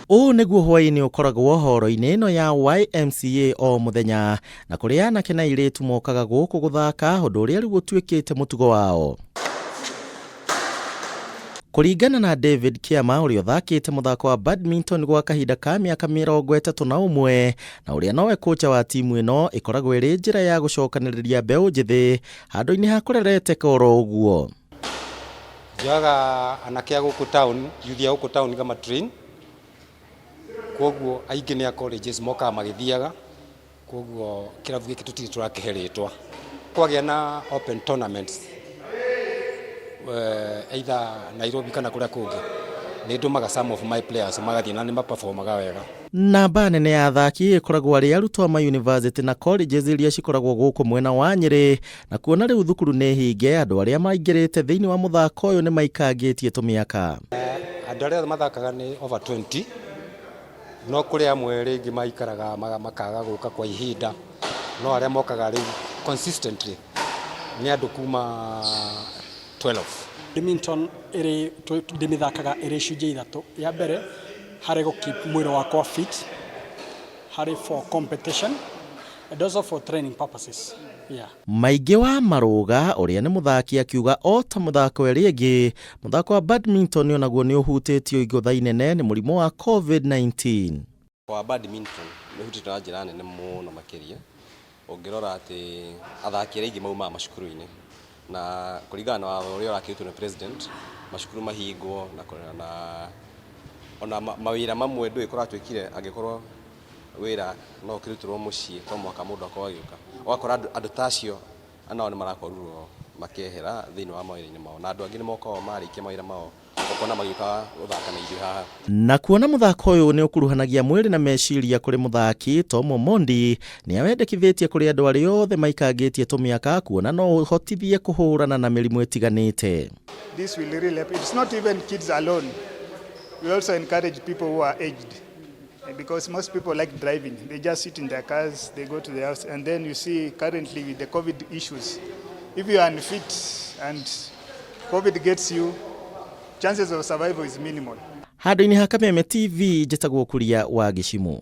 Ũũ nĩguo hwaĩ-inĩ ũkoragwo horo-inĩ ĩno ya YMCA o mũthenya, na kũrĩa anake na airĩtu mokaga gũkũ gũthaka, ũndũ ũrĩa rĩu ũtuĩkĩte mũtugo wao. Kũringana na David Kĩama ũrĩa ũthakĩte mũthako wa badminton gwa kahinda ka mĩaka 31 na ũrĩa nowe kocha wa timu ĩno, ĩkoragwo ĩrĩ njĩra ya gũcokanĩrĩria mbeũ njĩthĩ handũ-inĩ ha kũrereteka oro ũguo. Njoyaga anake a gũkũ town, youth a gũkũ town ngama train, kwoguo aingĩ nĩ a colleges mokaga magĩthiaga, kwoguo kĩrabu gĩkĩ tũtirĩ tũrakĩhe rĩtwa. Kwagĩa na open tournaments either Nairobi kana kũrĩa kũngĩ, nĩ ndũmaga some of my players magathiĩ na nĩ maperformaga wega. Namba nene ya athaki ĩkoragwo arĩ arutwo a mayunivasĩtĩ na colleges iria cikoragwo gũkũ mwena wa Nyĩrĩ, na kuona rĩu thukuru nĩ hinge, andũ arĩa maingĩrĩte thĩinĩ wa mũthako ũyũ nĩ maikangĩtie tũmĩaka. Andũ arĩa othe mathakaga nĩ over 20, no kũrĩ amwe rĩngĩ maikaraga makaga gũka kwa ihinda, no arĩa mokaga rĩu consistently nĩ andũ kuma 12. Badminton ĩrĩ ndĩmĩthakaga ĩrĩ icunjĩ ithatũ. Ya mbere harĩ gũ keep mwĩrĩ wakwa fit, harĩ for competition and also for training purposes. Yeah. Maingĩ wa Marũga ũrĩa nĩ mũthaki akiuga o ta mũthako ĩrĩa ĩngĩ, mũthako wa badminton onaguo nĩ ũhutĩtio igũtha inene nĩ mũrimũ wa COVID-19. Wa badminton nĩ ũhutĩtio na njĩra nene mũno makĩria, ũngĩrora atĩ athaki arĩa aingĩ maumaga macukuru-inĩ, na kũringana na watho ũrĩa ũrakĩrutwo nĩ president, macukuru mahingwo na na ona mawĩra mamwe ndũĩ kũratuĩkire angĩkorwo wĩra no ũkĩrutĩrwo mũciĩ to mũhaka mũndũ akorwo agĩũka. Ũgakora andũ ta acio nao nĩ marakorirwo makĩehera thĩinĩ wa mawĩra-inĩ mao, na andũ angĩ nĩ mokaga marĩkia mawĩra mao ũkona magĩũka gũthaka na ithuĩ haha. Na kuona mũthako ũyũ nĩ ũkuruhanagia mwĩrĩ na meciria kũrĩ mũthaki, Tom Omondi nĩ awendekithĩtie kũrĩ andũ arĩa othe maikangĩtie tũmĩaka kuona no ũhotithie kũhũrana na mĩrimũ ĩtiganĩte. This will really help. It's not even kids alone. We also encourage people who are aged, because most people like driving. They just sit in their cars, they go to the house, and then you see currently with the COVID issues, if you are unfit and COVID gets you, chances of survival is minimal. Handũ-inĩ ha Kameme TV, njĩtagwo Kuria wa Gĩcimũ.